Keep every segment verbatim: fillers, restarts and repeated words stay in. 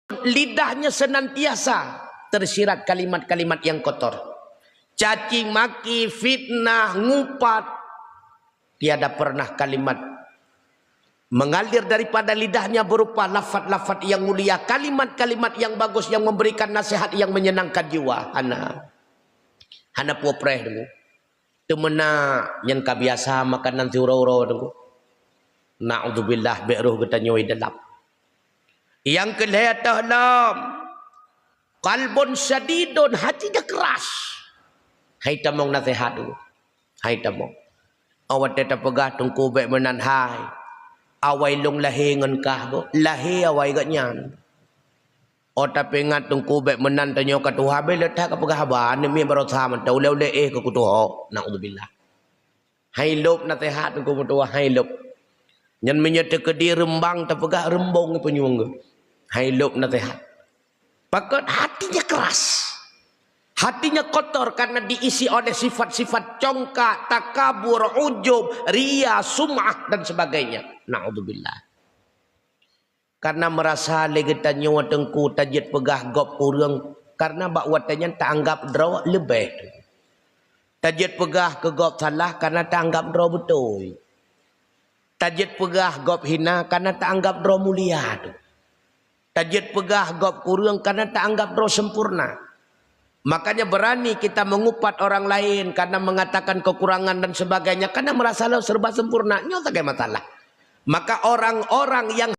Lidahnya senantiasa tersirat kalimat-kalimat yang kotor. Caci maki, fitnah, ngupat. Tiada pernah kalimat mengalir daripada lidahnya berupa lafaz-lafaz yang mulia, kalimat-kalimat yang bagus yang memberikan nasihat yang menyenangkan jiwa. Hana. Hana puoh preh deungoe. Teumeunak nyan ka biasa makanan siuroe-uroe deungoe. Naudzubillah, bék roh geutanyoe idalab. Nyang keu lhée teuh lom, qalbun syadidun, hatinya keras. Hai tamong naseuhat tu. Hai tamong. Awai watée tapeugah teungku bék meunan hai. Awai lôn lahé ngon kah go. Lahé awai geuh nyan. Oh tapeuingat teungku bék meunan tanyoe ka tuha, bék le that ka peugah haba, aneuk miet barosa mantong ulée-ulée éh keu kutuho. Naudzubillah. Hai lôb naseuhat teungku meutuwah, hai lôb. Nyan meunyoe teukeudi reumbang tapeugah reumbong peunyueng geuh. Hai lôb naseuhat. Pakon hatinya keras. Hatinya kotor karena diisi oleh sifat-sifat congkak, takabur, ujub, ria, sum'ah dan sebagainya. Naudzubillah. Karena merasa lé geutanyoe teungku tajeuet peugah gob kureueng, karena bak watée nyan taanggab droe leubeh. Tajeuet peugah keu gob salah karena taanggab droe beutôi. Tajeuet peugah gob hina karena taanggab droe mulia tu. Tajeuet peugah gob kureueng karena taanggab droe sempurna. Makanya berani kita mengupat orang lain karena mengatakan kekurangan dan sebagainya, karena merasa lo serba sempurna. Nyoe sagai masalah. Maka orang-orang yang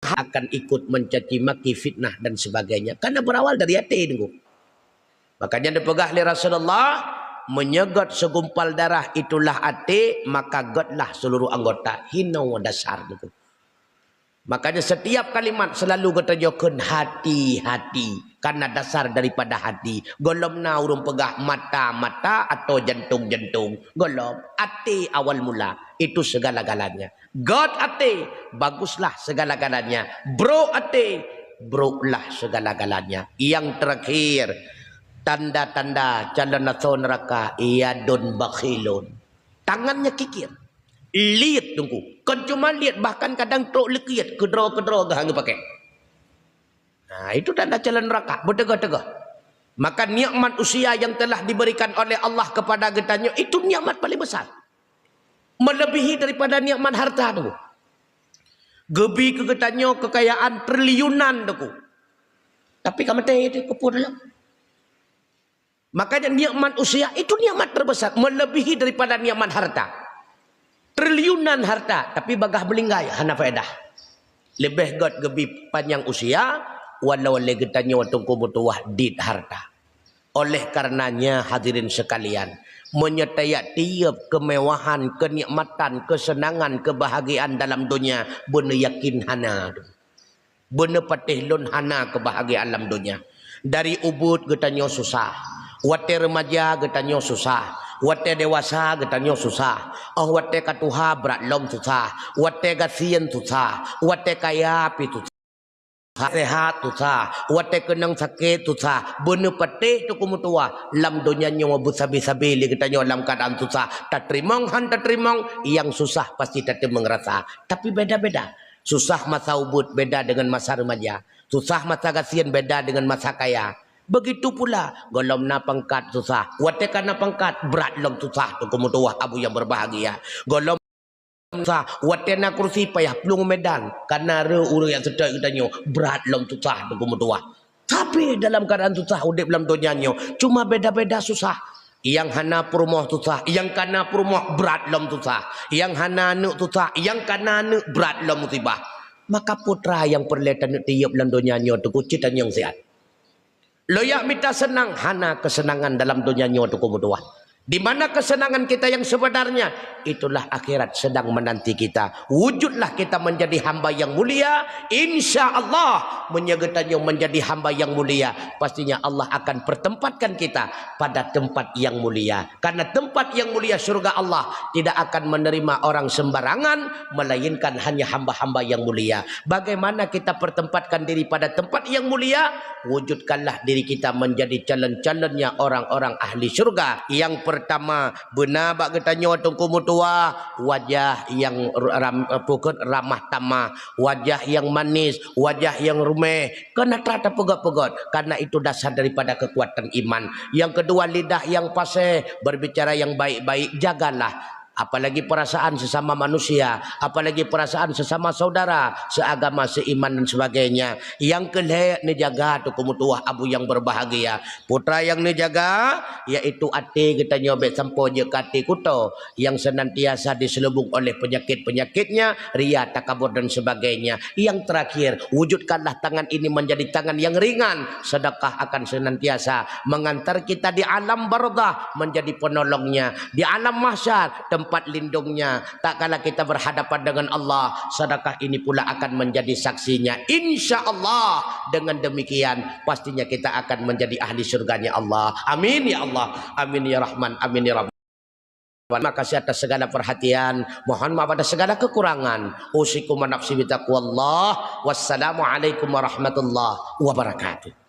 akan ikut mencaci maki, fitnah dan sebagainya. Karena berawal dari até, teungku. Makanya dipeugah lé Rasulullah, meunyoe göt segumpal darah itulah até, maka götlah seluruh anggota. Hinoe dasar, teungku. Makanya setiap kalimat selalu geutanyoe kheun hati-hati. Karena dasar daripada hati. Gohlom na ureuëng peugah mata-mata atau jantung-jantung. Gohlom, até awal mula. Itu segala-galanya. Göt até, baguslah segala-galanya. Brok até, broklah segala-galanya. Yang terakhir, tanda-tanda calon asoe neuraka, yadun bakhilun. Tangannya kikir. Liet, teungku. Kon cuma liet, bahkan kadang trok leukiet, keudroe-keudroe geuh han geupakée. Nah, itu tanda calon neuraka, beuteugoh-teugoh. Maka nikmat usia yang telah diberikan oleh Allah kepada geutanyoe, itu nikmat paling besar. Melebihi daripada nikmat harta tu. Geubi keu geutanyoe kekayaan triliunan, teungku. Tapi ka maté, itu keupeue dalam. Makanya nikmat usia itu nikmat terbesar, melebihi daripada nikmat harta. Triliunan harta, tapi bagaih meuninggai hana faedah. Leubeh göt geubi panyang usia, walau lé geutanyoe teungku meutuwah dit harta. Oleh karenanya, hadirin sekalian, meunyoe tajak tiep kemewahan, kenikmatan, kesenangan, kebahagiaan dalam dunia, beuneuyakin hana. Beuneupatéh lôn hana keubahgiaan lam donya. Dari ubeuet geutanyoe susah. Watée reumaja geutanyoe susah. Watée dewasa geutanyoe susah. Óh watée ka tuha brat lom susah. Watée gasien susah. Watée kaya pi susah. Sehat susah. Watée keunong sakét susah. Beuneupatéh teungku meutuwah. Lam donya nyoe beusabe-sabe lé geutanyoe lam keuadaan susah. Tateurimong han tateurimong, nyang susah pasti tateumeung rasa. Tapi beda-beda. Susah masa ubeuet beda dengan masa remaja. Susah masa gasien beda dengan masa kaya. Begitu pula, gohlom na pangkat susah. Watée ka na pangkat, brat lom susah teungku meutuwah abu nyang berbahagia. Gohlom susah, watée na kursi payah plueng medan. Kana re ureuëng nyang seutôt geutanyoe, brat lom susah teungku meutuwah. Tapi dalam keuadaan susah udeb lam donya nyoe, cuma beda-beda susah. Nyang hana peurumoh susah, nyang kana peurumoh brat lom susah. Nyang hana aneuëk susah, nyang kana aneuëk brat lom musibah. Maka putra nyang peureulée taneuk tiep lam donya nyoe teungku cit tanyong siat. Loyak mita seunang hana keuseunangan dalam donya nyoe teungku meutuwah. Di mana kesenangan kita yang sebenarnya? Itulah akhirat sedang menanti kita. Wujudlah kita menjadi hamba yang mulia. Insya Allah, meunyoe geutanyoe menjadi hamba yang mulia, pastinya Allah akan pertempatkan kita pada tempat yang mulia. Karena tempat yang mulia syurga Allah tidak akan menerima orang sembarangan, melainkan hanya hamba-hamba yang mulia. Bagaimana kita pertempatkan diri pada tempat yang mulia? Wujudkanlah diri kita menjadi calon-calonnya orang-orang ahli syurga yang per- tamah. Beuna bak geutanyoe Teungku meutuwah, wajah nyang ram-, eh, pukon ramah tamah, wajah nyang manis, wajah nyang ruméh. Kon atra tapeugét-peugét, karena itu dasar daripada kekuatan iman. Yang kedua, lidah yang fasih, berbicara yang baik-baik, jagalah. Apalagi perasaan sesama manusia, apalagi perasaan sesama saudara, seagama, seiman dan sebagainya. Yang kelhée neujaga Teungku meutuwah abu yang berbahagia. Putra nyang neujaga, yaitu até geutanyoe bék sampoe jeuet keu até kuto nyang senantiasa diselubung oleh penyakit-penyakitnya, ria, takabur dan sebagainya. Yang terakhir, wujudkanlah tangan ini menjadi tangan yang ringan, sedekah akan senantiasa mengantar kita di alam barzah menjadi penolongnya, di alam mahsyar tempat lindungnya. Tatkala kita berhadapan dengan Allah, sedekah ini pula akan menjadi saksinya. Insya Allah, dengan demikian, pastinya kita akan menjadi ahli surganya Allah. Amin ya Allah. Amin ya Rahman. Amin ya Rabbal. Terima kasih atas segala perhatian. Mohon maaf atas segala kekurangan. Usikum wa nafsi bitaqwallah. Wassalamualaikum warahmatullahi wabarakatuh.